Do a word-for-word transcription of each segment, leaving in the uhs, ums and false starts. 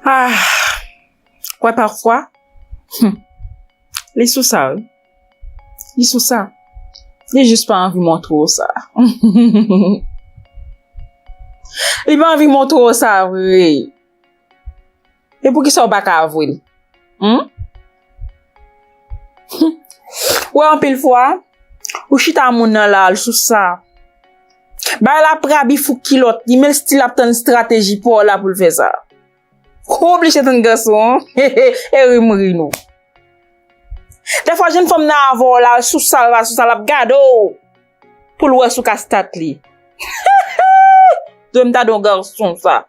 Ah, kwè pafwa, hmm, li sou sa, wi. Li sou sa. Li jis pa anvi montre w sa. Li pa anvi montre w sa vre. E poukisa w pa ka avwe l? Hmm? Ou wè, anpil fwa, ou chita moun nan la, l sou sa. Bay la prabi fou kilòt, li men l still ap tann estrateji pa w la pou l fè sa. Ou oblije tann gason an. E ri m ri nou. Dèfwa, jèn fanm nan avè w la, sou sa l va, sou sa l ap gade w. Pou l wè si w ka stat li. Dwe m ta don gason sa.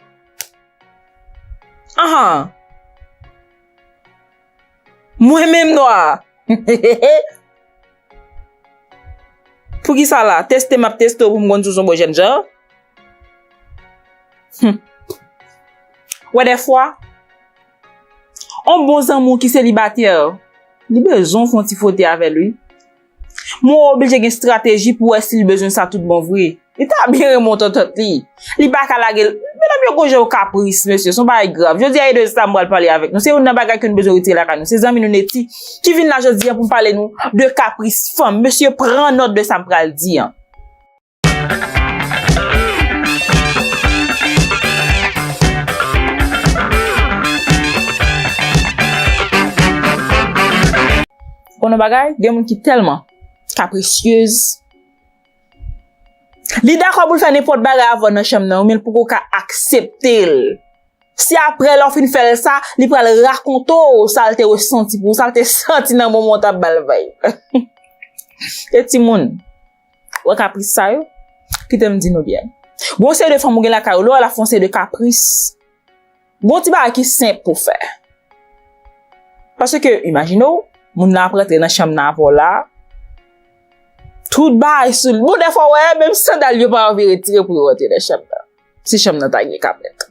Ahan. Mwen menm nwa. Poukisa la? Teste m ap teste w pou m konn si w se yon bon jènjan. Hmm. Wè, dèfwa, yon bon zanmi w ki selibatè, li bezwen w fè yon ti fwote avè l, wi. Men w oblije gen estrateji pou wè si l bezwen sa tout bon vre. Li ta byen renmen w tantant li. Li pa ka lage l. Medam yo gon jan yo kapris, mesye, se yon bagay grav. Jodi a, e de sa m pral pale avèk nou. Se youn nan bagay ke nou bezwen retire lakay nou. Se zanmi nou Neti ki vin la jodi a pou m pale nou de kapris fanm. Mesye, pran nòt de sa m pral di an. Konnen bagay, gen moun ki tèlman kaprisyez. Li dakò pou l fè nenpòt bagay avè w nan chanm nan, men l poko ka aksepte l. Si apre lè w fin fè l sa, li pral rakonte w sa l te resanti pou w, sa l te santi nan moman w t ap ba l vibe. E timoun, wè kapris sa yo? Kite m di nou byen. Gon seri de fanm ou gen lakay ou, lè w wè l ap fè yon seri de kapris, gon ti bagay ki senp pou fè. Paske, imajine w, moun nan ap rantre nan chanm nan avè w la, tout bagay sou li. Bon, dèfwa, w wè, menm sandal yo pa anvi retire pou yo rantre nan chanm nan. Si chanm nan ta gen kapèt.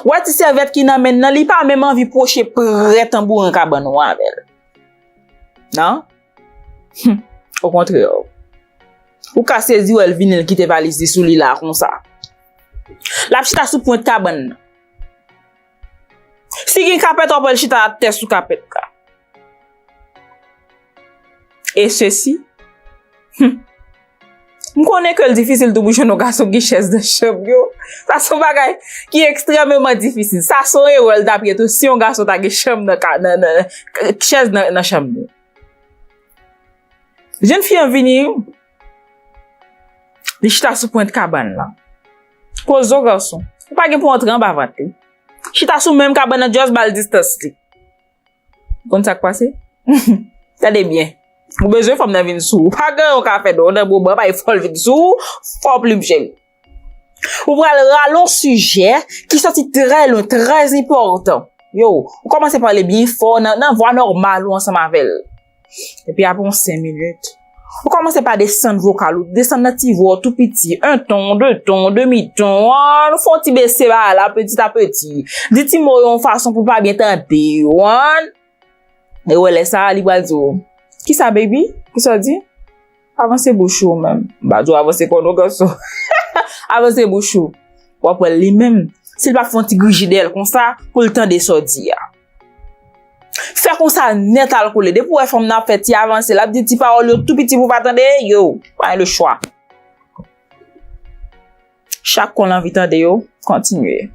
W wè ti sèvyèt ki nan men l nan, li pa menm anvi pwoche prè tanbouren kabann ou avè l. Non? Hmm. Okontrè, ou ka sezi wè l vini, l kite valiz li sou li la konsa. L ap chita sou pwent kabann nan. Si gen kapèt, w ap wè l chita atè sou kapèt la. E sesi, hmm, m konnen ke l difisil tou pou jwenn yon gason ki gen chèz nan chanm yo. Sa se yon bagay ki ekstrèmeman difisil. Sa se yon erè l t ap ye tou si yon gason ta gen chanm nan ka, nan, nan, nan, chèz nan, nan chanm li. Jèn fi an vini, li chita sou pwent kabann lan. Poze w, gason. Ou pa gen pou antre anba vant li. Chita sou menm kabann nan, just ba l distans li. Konn sa k pase? Tande byen. Ou bezwen fanm nan vin sou ou. Pa gen yon ka fè non, nan moman bay fò l vin sou ou, fò w plim cheri. Ou pral rale yon sijè ki soti trè lwen, trè enpòtan. Yo, ou kòmanse pale byen fò nan, nan vwa nòmal ou ansanm avè l. Epi apre yon senk minit, ou kòmanse pa desann vokal ou, desann nan ti vwa w tou piti, un ton, de ton, demi ton, an, nou fè yon ti bese bagay la, petit à petit. Di ti mo yo yon fason pou l pa byen tande yo, an. E wè lè sa a, li pral di w, "Kisa, baby? Kisa w di?" Avanse bouch ou menm. M pa di w avanse kò non, gason. Avanse bouch ou. W ap wè li menm, si l pa fè yon ti griji dèyè l konsa, pou l tande sa w di a. Fè konsa nèt al kole. Depi w wè fanm nan ap fè ti avanse, l ap di ti pawòl yo tou piti pou w pa tande, yo, pa gen lechwa. Chak kon l anvi tande yo, kontinye.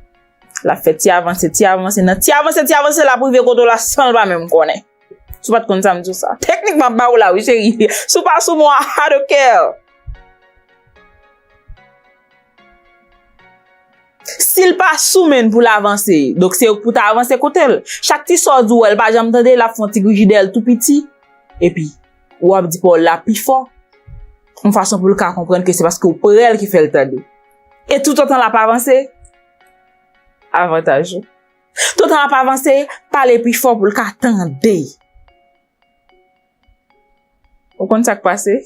L ap fè ti avanse, ti avanse, nan ti avanse, ti avanse, l ap rive kote w la san l pa menm konnen. Si w pa t konn sa, m di w sa. Teknik m ap ba w la, wi, cheri. Si w pa sou mwen, I don't care. Si l pa sou men l pou l avanse, donk se ou k pou ta avanse kote l. Chak ti sa w di w wè l pa janm tande, l ap fè yon ti griji dèyè l tou piti. Epi, w ap di pawòl la pi fò. Yon fason pou l ka konprann ke se paske w prè l ki fè l tande. E toutotan l ap avanse, avantaj ou. Toutotan l ap avanse, pale pi fò pou l ka tande. Ou konn sa k pase?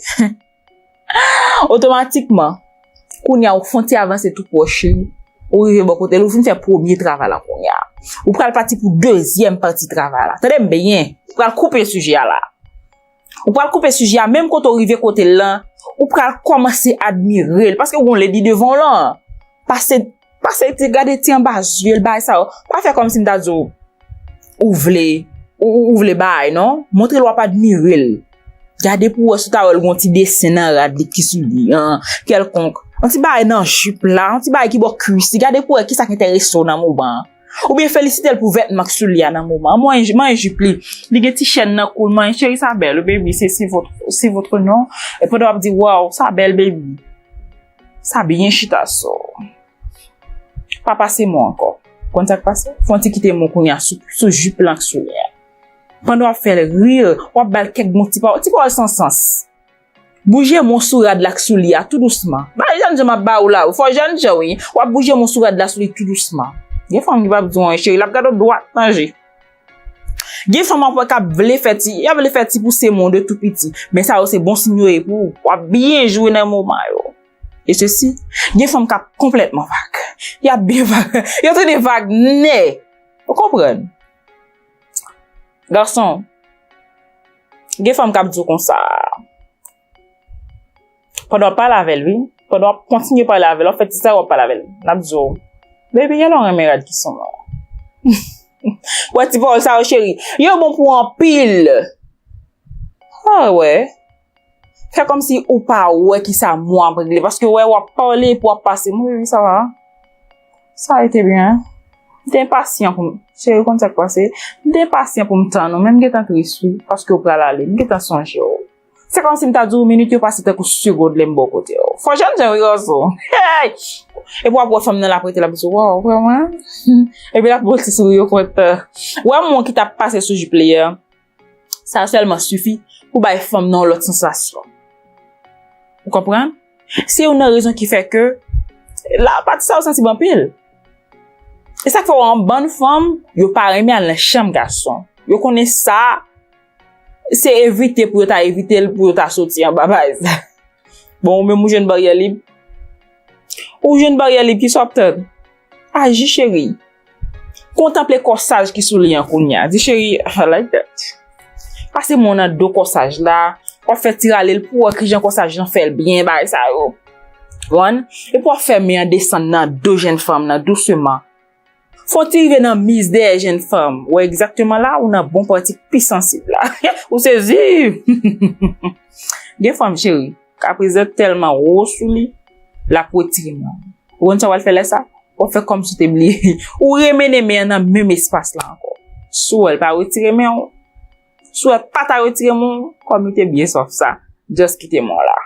Otomatikman, kounye a ou fè yon ti avanse tou pwòch li, ou rive bò kote l, ou fin fè premye travay la kounye a. Ou pral pati pou dezyèm pati travay la. Tande m byen, ou pral koupe sijè a la. Ou pral koupe sijè a, menm kote w rive kote l lan, ou pral kòmanse admire l, paske w gon lady devan w lan. Pase, Pase ti gade ti anba zye l, bagay sa yo. Pa fè kòmsi m ta di w ou vle, ou, ou, ou vle bay, non. Montre l w ap admire l. Gade pou w wè si w ta wè l gon ti desen nan rad li ki sou li an, kèlkonk. Yon ti bagay nan jip la, yon ti bagay ki bò kwis li. Gade pou w wè kisa k enterese w nan moman an. Oubyen felisite l pou vètman k sou li a nan moman an. Manyen, manyen jip li. Li gen ti chèn nan kou l. Manyen, cheri, sa bèl, wi, baby, se, c'est votre, c'est votre nom. E pandan w ap di, waw, sa bèl, baby. Sa byen chita sou w. Pa pase mo ankò. Konn sa k pase? Fè yon ti kite mo kounye a sou, sou jip lan k sou li a. Pandan w ap fè l ri, w ap ba l kèk bon ti pawòl. Ti pawòl san sans. Bouje mo sou rad la k sou li a tou dousman. Ba jènjan m ap ba ou la, wi. Fò jènjan, wi. W ap bouje mo sou rad la sou li tou dousman. Gen fanm ki p ap di w anyen, cheri, l ap gade w dwat nan je. Gen fanm ap wè k ap vle fè ti, y ap vle fè ti pouse mo de tou piti. Men sa yo se bon siy yo ye pou ou. W ap byen jwe nan moman yo. E sesi, gen fanm k ap konplètman vag. Y ap byen vag. Yo tounen vag nè. Ou konprann? Gason, gen fanm k ap di w konsa. Pandan w ap pale avè l, wi. Pandan w ap kontinye pale avè l, w ap fè ti sa, w ap pale avè l. L ap di w, baby, genlè w renmen rad ki sou mwen an. Wè ti pawòl sa yo, cheri. Yo bon pou anpil. Ah, wè. Fè kòmsi ou pa wè kisa mo ap regle. Paske, wè, w ap pale epi w ap pase. Mon bebe, sa va? Sa a été byen. M te enpasyan pou m, cheri, konn sa k pase? M te enpasyan pou m tann ou, men m gentan tris, wi, paske w pral ale. M gentan sonje w. Se kòmsi m ta di w minit yo pase tankou segonn lè m bò kote w. Fò jènjan wi gason. Hey! Epi w ap wè fanm nan l ap rete l ap di w, waw, vrèman? Epi l ap ba w ti souri yo kontan. Wè mo ki t ap pase sou jip li a, sa sèlman sifi pou bay fanm nan yon lòt sansasyon. Ou konprann? Se youn nan rezon ki fè ke la, pati sa yo sansib anpil. E sa k fè w wè yon bann fanm, yo pa renmen al nan chanm gason. Yo konnen sa, se evite pou yo ta evite l, pou yo ta soti anba bagay sa. Bon, ou menm ou jwenn baryè lib. Ou jwenn baryè lib, kisa w ap tann? Aji, cheri. Kontanple kòsaj ki sou li an kounye a. Di, cheri, I like that. Pase men w nan do kòsaj la. W ap fè ti rale l pou w wè kijan kòsaj lan fè l byen, bagay sa yo. Konprann? Epi w ap fè men an desann nan do jèn fanm nan, douseman. Fè w ti rive nan miz dèyè jèn fanm. Ou wè egzakteman la, ou nan bon pati pi sansib la. Ou sezi! Gen fanm, cheri, kaprezan tèlman wo sou li, l ap retire men an. Ou konn sa w al fè lè sa? W ap fè kòmsi w te bliye. Ou remennen men an nan menm espas la ankò. Si w wè l pa retire men w, si w wè l pa ta retire men w, kòm li te byen sòf sa, just kite men w la.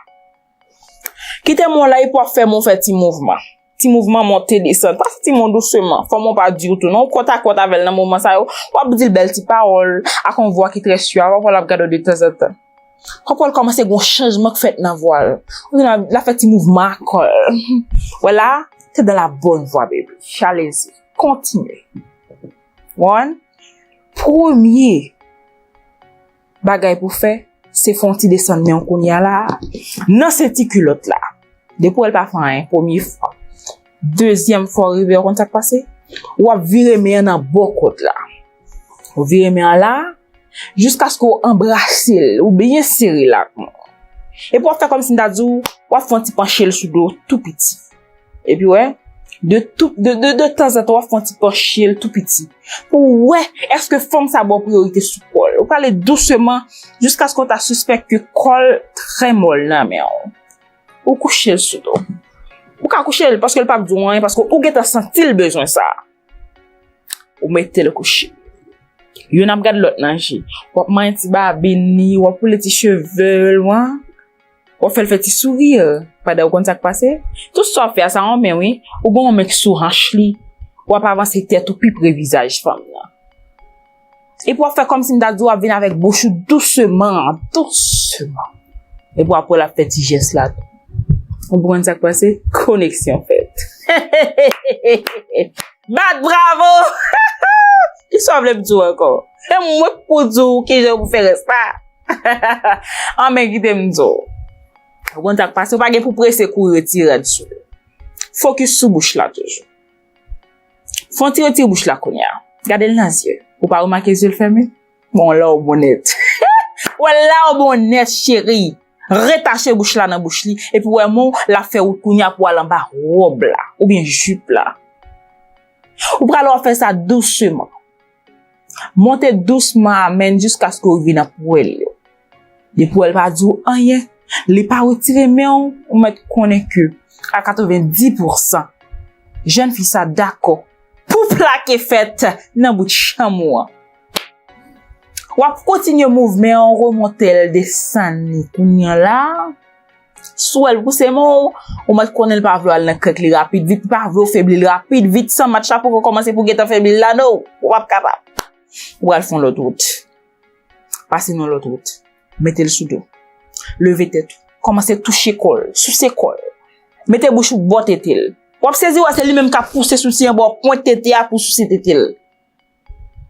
Kite men w la epi w ap fè men w fè ti mouvman. Ti mouvman monte desann. Pase ti men w douseman. Fè men w pa di w tou non. Ou kòtakòt avè l nan moman sa yo. W ap di l bèl ti pawòl ak yon vwa ki trè swiv. W ap wè l ap gade w de tanzantan. W ap wè l kòmanse gen yon chanjman k fèt nan vwa l. Ou gen l ap fè ti mouvman ak kò l. Wè la, t'es dans la bonne voie, baby. Allez-y. Kontinye. One. Premye bagay pou fè, se fè yon ti desann men w kounye a la, nan senti kilòt la. Depi w wè l pa fè anyen, premye fwa. Dezyèm fwa w rive, w konn sa k pase? W ap vire men an nan bò kòt la. Ou vire men an la, jiskaske w anbrase l, ou byen sere l ak men w. Epi w ap fè kòmsi m ta di w, w ap fè yon ti panche l sou do tou piti. Epi wè, de tou, de, de, de tanzantan, w ap fè yon ti panche l tou piti. Pou w wè, èske fanm sa ba w priyorite sou kò l. Ou prale douseman, jiskaske w ta sispèk ke kò l trè mòl nan men w. Ou kouche l sou do. Ou ka kouche l, paske l p ap di w anyen, paske ou gentan santi l bezwen sa. Ou mete l kouche. Youn ap gad lòt nan je. W ap manyen ti babin li, w ap woule ti cheve l, w a, w ap fè l fè ti souri. Pandan ou konn sa k pase? Tout sa w ap fè a, sa yon men, wi. Ou gen yon men k sou hanch li. W ap avanse tèt ou pi pre vizaj fanm nan. Epi w ap fè kòmsi m ta di w ap vin avèk bouch ou douseman, douseman. Epi w ap wè l ap fè ti jès la tou. Ou konprann sa k pase? Koneksyon fèt. Bat bravo! Kisa w vle m di w ankò? Se mwen k pou di w kijan pou fè rès la. Anben, kite m di w. Ou konn sa k pase, ou pa gen pou prese kouri retire rad sou li. Fokis sou bouch la toujou. Fè w ti retire bouch la kounye a. Gade l nan zye. Ou pa remake zye l fèmen? Bon, la w bon nèt. Wè la w bon nèt, cheri. Retache bouch la nan bouch li, epi wè men w, l ap fè wout kounye a pou al anba wòb la, oubyen jip la. Ou pral wè w fè sa douseman. Monte dousman amèn jiskaske w rive nan pwèl yo. Depi pwèl pa di w anyen, li pa retire men w, ou mèt konnen ke a katrevenndis pousan, jèn fi sa dakò pou plake fèt nan bout chanm ou an. W ap kontinye mouvman an, remonte l, desann li. Kounye a la, si w wè l pouse men w, ou mèt konnen l pa vle w al nan krèk li rapid vit, li pa vle w febli l rapid vit, san match la poko kòmanse pou w gentan febli l la, no, ou p ap kapab. Ou pral fè yon lòt wout. Pase nan lòt wout. Mete l sou do. Leve tèt ou. Kòmanse touche kò l, souse kò l. Mete bouch ou bò tete l. W ap sezi wè se li menm k ap pouse soutyen an bò pwent tete a pou souse tete l.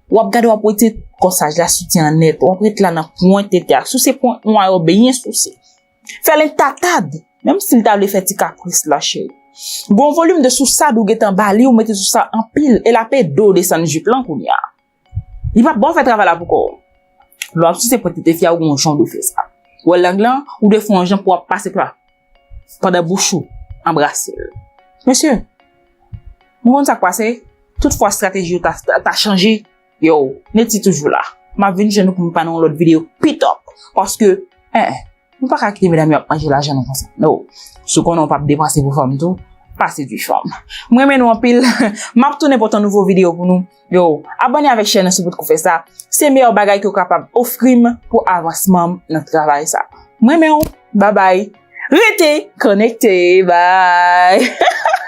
W ap gade, w ap retire kòsaj la, soutyen an nèt. W ap ret la nan pwent tete a. Souse pwent nwa yo byen souse. Fè l entatad. Menm si l ta vle fè ti kapris la, cheri. Gon volim de sousad ou gentan ba li, ou mete sou sa anpil, e l ap ede w desann jip lan kounye a. Li p ap ba w fè travay la pou kò w. Lè w ap souse pwent tete fi a, ou gon jan w dwe fè sa. Ou wè lang lan, ou dwe fè yon jan pou w ap pase pa, pandan bouch ou anbrase l. Mesye, nou konn sa k pase? Tout fwa estrateji yo ta, ta, ta chanje, yo, Netty toujou la. M ap vin jwenn nou pou m pa nan yon lòt videyo pitòp. Paske, en, en, nou pa ka kite medam yo ap manje lajan nou konsa. No. Si w konnen w p ap depanse pou fanm tou, pase di fanm. M renmen nou anpil. M ap tounen pote yon nouvo videyo pou nou. Yo, abòne avèk chèn nan si w potko fè sa. Se meyè bagay ke w kapab ofri m pou avansman m nan travay sa. M renmen w. Babay. Rete konekte. Bye.